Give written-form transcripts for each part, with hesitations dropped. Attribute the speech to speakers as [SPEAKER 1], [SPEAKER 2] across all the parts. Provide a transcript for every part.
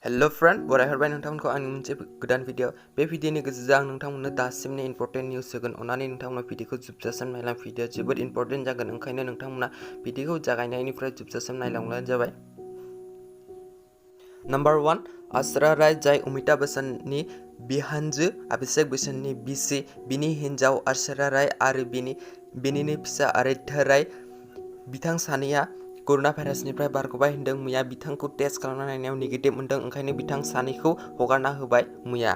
[SPEAKER 1] Hello friend, बराय हरबाय नोंथांमोनखौ आंनि मोनसे गोदान भिडिअ बे भिडिअनि गेजेरजों आं नोंथांमोननो दासिमनि इम्पोर्टेन्ट निउस होगोन अननानै नोंथांमोना भिडिअखौ जोबजासिम नायलां भिडिअ जोबोद इम्पोर्टेन्ट जागोन ओंखायनो नोंथांमोना भिडिअखौ जागायनायनिफ्राय जोबजासिम नायलांब्लानो जाबाय। नम्बर 1 आसरा राय जाय अमिताभ बच्चननि बिहामजो अभिषेक बच्चननि बिसि बिनि हिन्जाव आसरा राय आरो बिनिनो फिसा आराध्या राय बिथां सानैया कोरोना भाइरासनिफ्राय बारग'बाय होनदों मैया बिथांखौ टेस्ट खालामना नायनायाव नेगेटिभ मोनदों ओंखायनो बिथां सानैखौ हगारना होबाय मैया।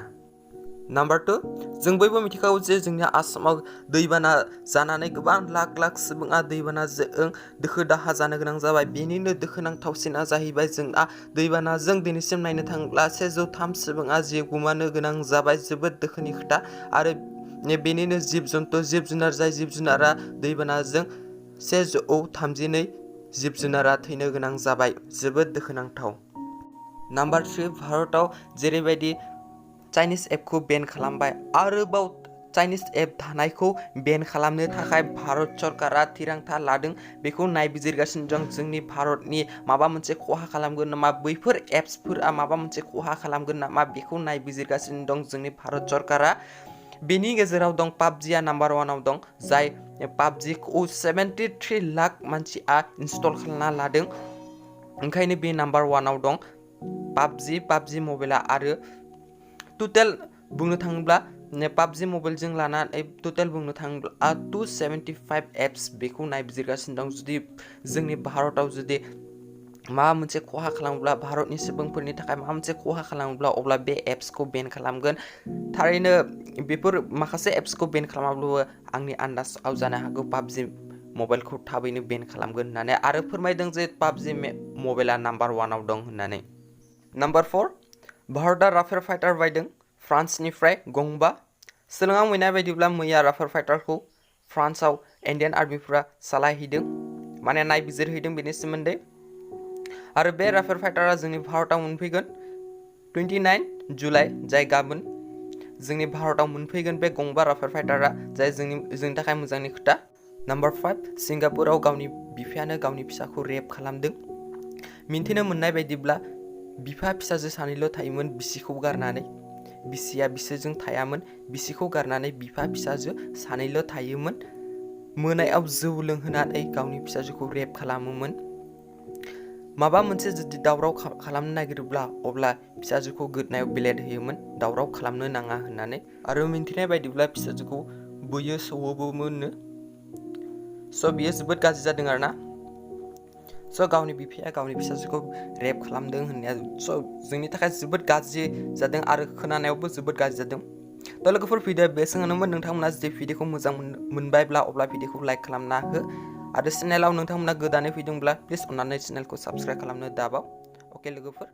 [SPEAKER 1] नम्बर 2 जों बयबो मिथिखागौ जे जोंनि आसामाव दैबाना जानानै गोबां लाख लाख सुबुङा दैबानाजों दोखो दाहा जानो गोनां जाबाय। बेनिनो दुखुनांथावसिना जाहैबाय जोंना दैबानाजों दिनैसिम नायनो थाङोब्ला 103 सुबुङा जिउ गोमानो गोनां जाबाय जोबोद दुखुनि खोथा आरो बेनिनो जिब जुनार जाय जिब जुनारा दैबानाजों 132 जिब जुनारा थैनो गोनां जाबाय जोबोद दुखुनांथाव। नम्बर 3 भारतआव जेरैबायदि चाइनिज एपखौ बेन खालामबाय आरोबाव चाइनिज एप थानायखौ बेन खालामनो थाखाय भारत सरकारा थिरांथा लादों बेखौ नायबिजिरगासिनो दं जोंनि भारतनि माबा मोनसे खहा खालामगोन नामा बैफोर एप्सफोरा माबा मोनसे खहा खालामगोन नामा बेखौ नायबिजिरगासिनो दं जोंनि भारत सरकारा। बेनि गेजेराव दं पाबजिया नम्बर 1 आव दं जाय पाबजिखौ 73 लाख मानसिया इनस्टल खालामना लादों ओंखायनो बे नम्बर 1 आव दं पाबजि मबाइला आरो टटेल बुंनो थाङोब्ला पाबजि मबाइलजों लानानै टटेल बुंनो थाङोब्ला 275 एप्स बेखौ नायबिजिरगासिनो दं जुदि जोंनि भारतआव जुदि माबा मोनसे खहा खालामोब्ला भारतनि सुबुंफोरनि थाखाय माबा मोनसे खहा खालामोब्ला अब्ला बे एप्सखौ बेन खालामगोन। थारैनो बेफोर माखासे एप्सखौ बेन खालामाब्लाबो आंनि आन्दाजाव जानो हागौ पाबजि मबाइलखौ थाबैनो बेन खालामगोन होननानै आरो फोरमायदों जे पाबजि मबाइला नम्बर 1 आव दं होननानै। नम्बर 4 भारतआ राफेल फाइटार बायदों फ्रान्सनिफ्राय गंबा। सोलोंआव मोननाय बायदिब्ला मैया राफेल फाइटारखौ फ्रान्सआव इन्डियान आर्मिफोरा सालायहैदों माने नायबिजिरहैदों बेनि सोमोन्दै आरो बे राफेल फाइटारा जोंनि भारतआव मोनफैगोन 29 जुलाइ जाय गाबोन जोंनि भारतआव मोनफैगोन बे गंबा राफेल फाइटारा जाय जोंनि थाखाय मोजांनि खोथा। नम्बर 5 सिंगापुराव गावनि बिफायानो गावनि फिसाखौ रेप खालामदों। मिन्थिनो मोननाय बायदिब्ला बिफा फिसाजो सानैल' थायोमोन बिसिखौ गारनानै बिसिया बिसोरजों थायामोन बिसिखौ गारनानै बिफा फिसाजो सानैल' थायोमोन। मोनायाव जौ लोंहोनानै गावनि फिसाजोखौ रेप खालामोमोन। माबा मोनसे जुदि दावराव खालामनो नागिरोब्ला अब्ला फिसाजोखौ गोदनायाव ब्लेड होयोमोन दावराव खालामनो नाङा होननानै आरो मिन्थिनाय बायदिब्ला फिसाजोखौ बुयो सौवोबोमोननो। स' बियो जोबोद गाज्रि जादों आरोना। स' गावनि बिफाया गावनि फिसाजोखौ रेप खालामदों होननाया स' जोंनि थाखाय जोबोद गाज्रि जादों आरो खोनानायावबो जोबोद गाज्रि जादों। थ' लोगोफोर भिडिअ बेसेबांनोमोन नोंथांमोना जुदि भिडिअखौ मोजां मोनबायब्ला अब्ला भिडिअखौ लाइक खालामना हो आरो चेनेलाव नोंथांमोना गोदानै फैदोंब्ला प्लिज अन्नानै चेनेलखौ साबस्क्राइब खालामनो दाबाव। अके लोगोफोर।